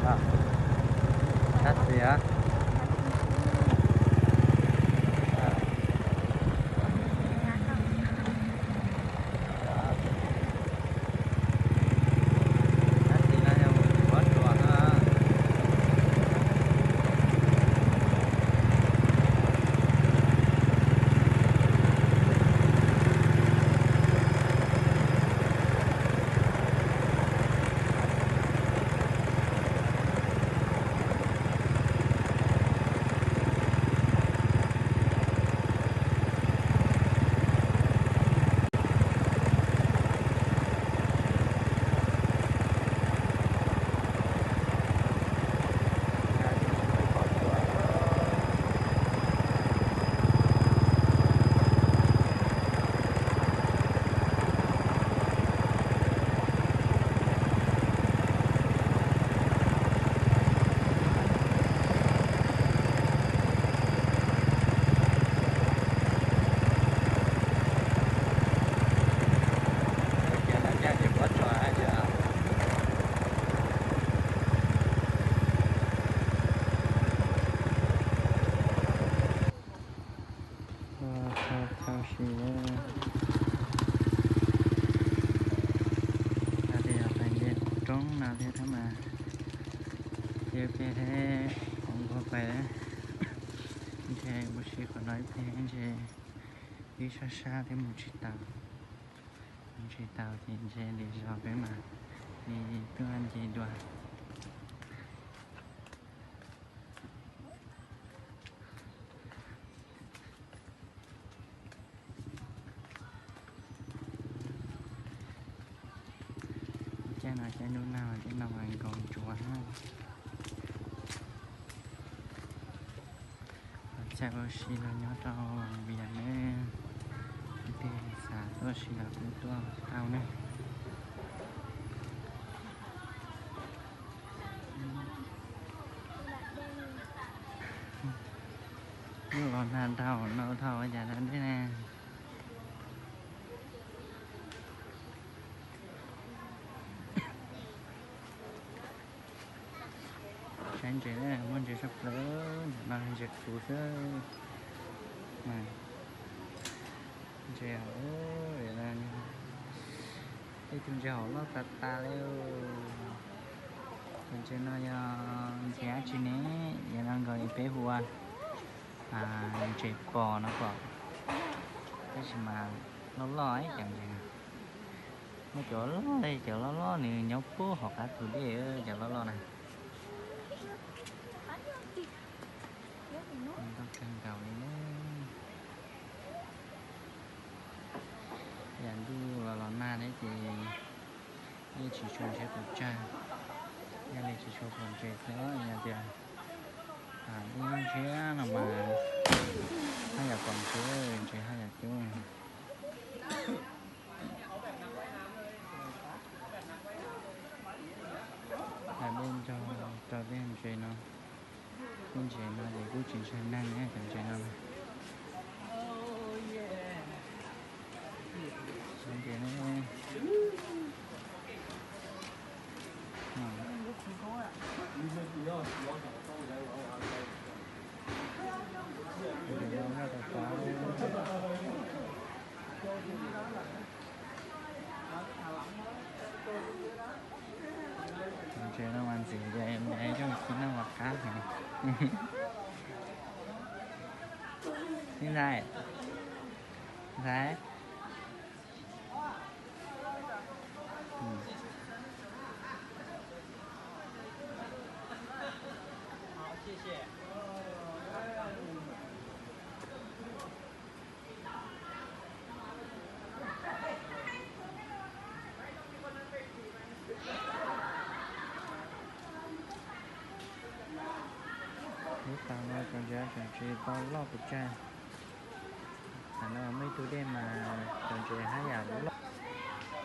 Sab xis. Txhua txhua si, tej yog pem nce roob no thiab tab mas ib pliag thiab, qhov nqua pais, ntshe mus si qhov no ib pliag ntshe wb sab sab thiab mus tsis tau, mus tsis tau ces ntshe lwm zaus peb mam li tuaj nce dua. Caij no caij ntuj nag mas tej no mas nkaus ntsuav na. Los caij ua si los nyob rau Vias ne, leej twg xav tuaj si los kuj tuaj tau ne. Lub los nag dhau no dhau ua cas dab ntej na. Saib ntses na, muaj ntses tshaj plaws, ntawm no ntses qus xwb. Ntses, tej tus ntses hauv loj tas tas li. Tus ntses no yog ntses dab tsi ne? Yog no nkaus li peb hu ua ntses pos no pom, tab sis mas loj loj cov ntses no. Muaj cov loj li, cov loj loj nws nyob puag hauv qab tus dej, cov loj loj na. Ntau kawg nkaus li na. Yam ntuj los los nag thiab ces yeej tsis tshua ntshiab pes tsawg, yog li tsis tshua pom ntses xwb. Yog tias ib hnub ntshiab no mas haj yam pom ntses, ntses haj yam coob. Hais dej nrog rau tej ntses no, tej ntses no ces kuj tsis ntshai neeg cov ntses no. Ntses ne, ntses no mas ntxim tias ib zaug khi noj mas qab heev. Ntxhais, ntxhais. Lub pas no cov ntses tseem tsis tau loj pes tsawg. Tam no muaj ib tug dej mas cov ntses haj yam loj.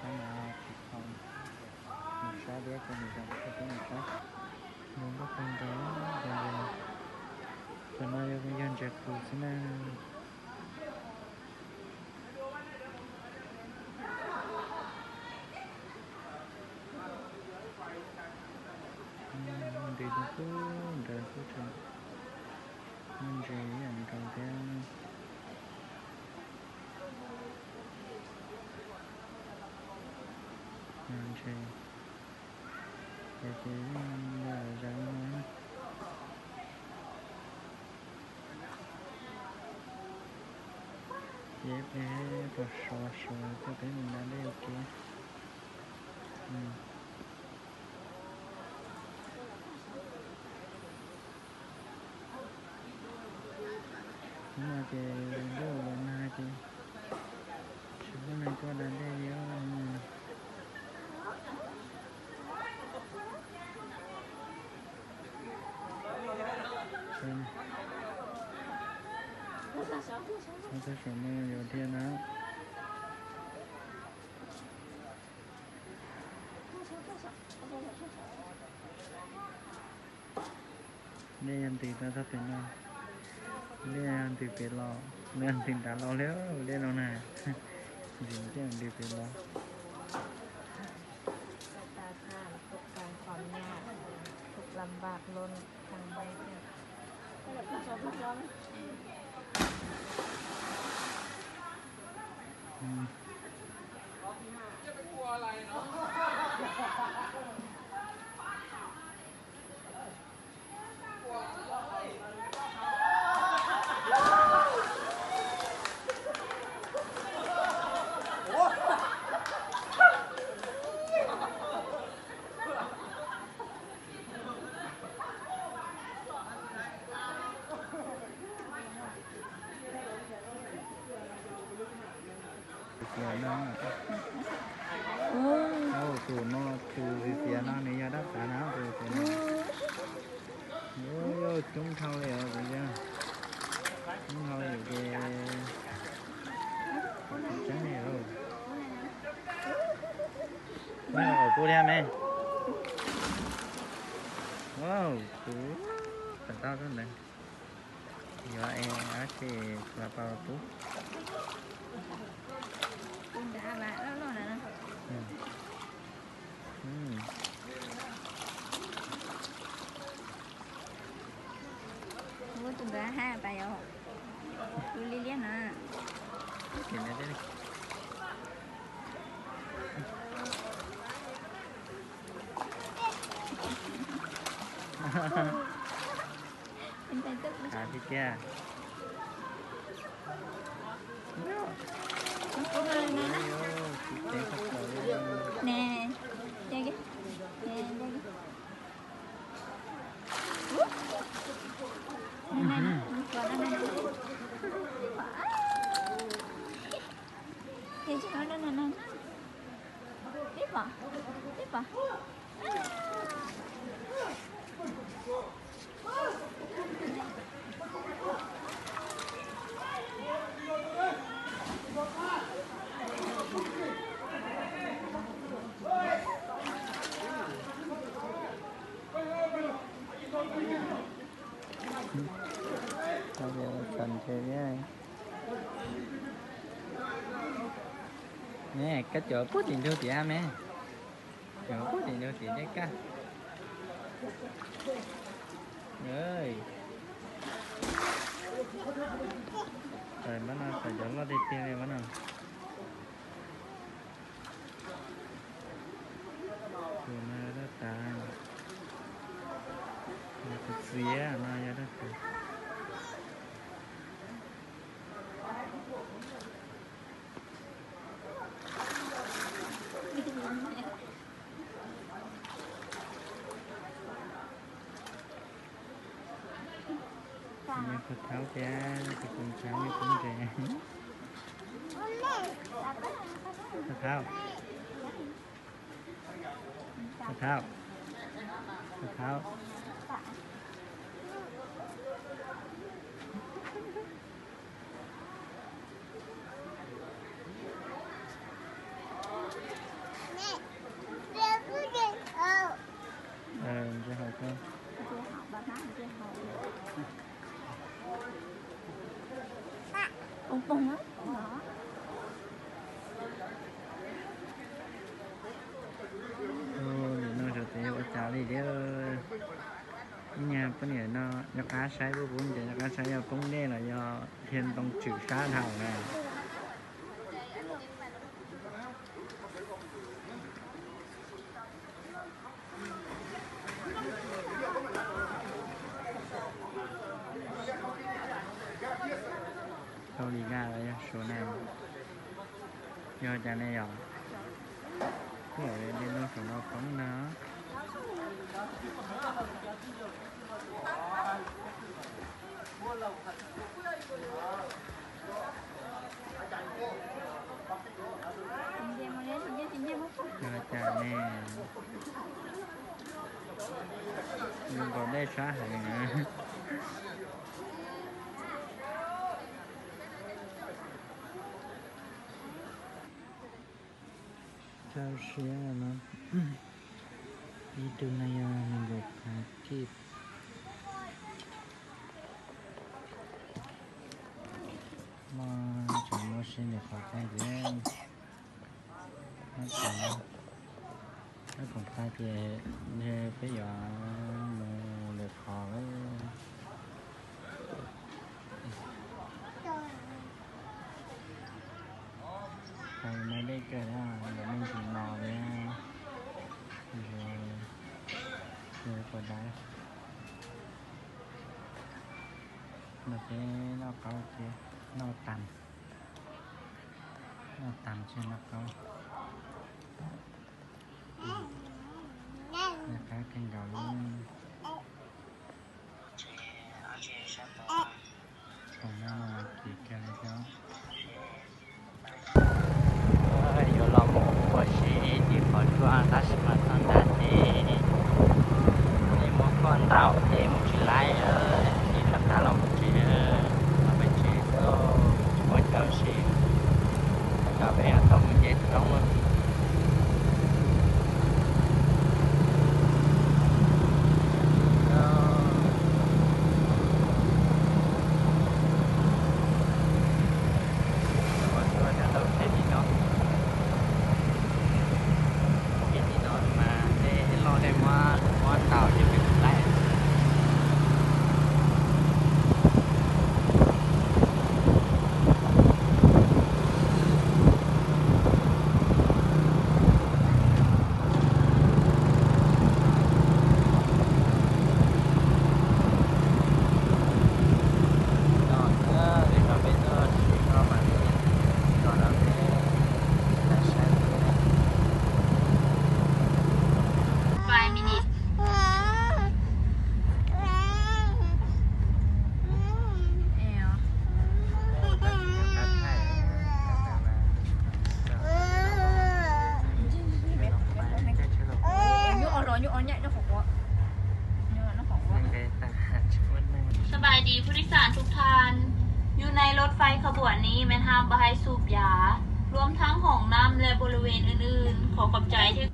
Tab mas tsis tau mus saib thiab, ces mus zov thiab mus saib. Zoo nkauj kawg nkaus cov ntses no. Cov no yog ntses qus xwb na. Kuj kuj nrad kuj tseem muaj ntses ib yam nkaus thiab. Ntses ces yeej yog zawv no na. Ces peb pom sov sov coj peb mus da dej ua ke. Hnub no ces lub los nag ces tsis muaj neeg tuaj da dej li. Tab tom no yuav dhia na. Dej yog ntws tau txog pem no, dej yog ntws pem los, dej ntws nrad los li, dej no na, ntws dej ntws pem los. Tus no, tus xiav no nws yog dab xav na, tus xiav no. Coob dhau li os, coob dhau li ces tseeb li os. Nyob qhov pub thiab me. Kuv tawm tau rau ntawd. Yuav es dab tsi los pab pub. Tus ntawd hab pas yau, tus liab liab na. Tiag tiag. Ne, Txhom ntshe thiab. Ne, koj cov puag tim ntug tim me. Cov puag tim ntug tim dej kaj. Tawm npab no tawm cov loj tiag tiag li npab no. Tus no dab tas, tus txiav no yog dab tas. Nws puas thaub thiab, tus puas thaub, nws pub ntses. Puas thaub. Puas thaub. Puas thaub. Ntsia hauv ko. Nim no saum tsev ua cas li thiab. Ib nyuag poj niam no nyob qab saib pub pub ntes, nyob qab saib yog poob dej los yog dhia ntoo tswm sab dhau na. Kau li gas los yog Suav na, yog cas ne yom? Kuj yog li no Suav no poob na. Yog cas ne? Zoo nkaus dej sab heev na. Rau siab no, ib tug no yog nees nkaum phav kib. Muaj tseem muaj sib nws qhov tag ntiag. Tab koom tag ces peb yuav mus lwm qhov lawm. Tais no dej kawg na, lawv me ntsis no thiab. Ces, ces puas dai. No ces noj qaub ces noj tas, noj tas ces noj qaub. Noj qaub kawg nkaus li. Tus no mas kim kiag li thiab. Yuav los mus ua si tim qhov tsua tab sis mas txog ntawm ces dej muab koj ntaus ces mus tsis laib, ces rov qab los mus tsev, los peb tsev tuaj tsis muaj caij ua si, ces peb yuav tau mus nce roob lawm.สบายดีผู้โดยสารทุกท่าน อยู่ในรถไฟขบวนนี้แม่นห้ามบ่ให้สูบยา รวมทั้งห้องน้ำและบริเวณอื่นๆ ขอขอบใจที่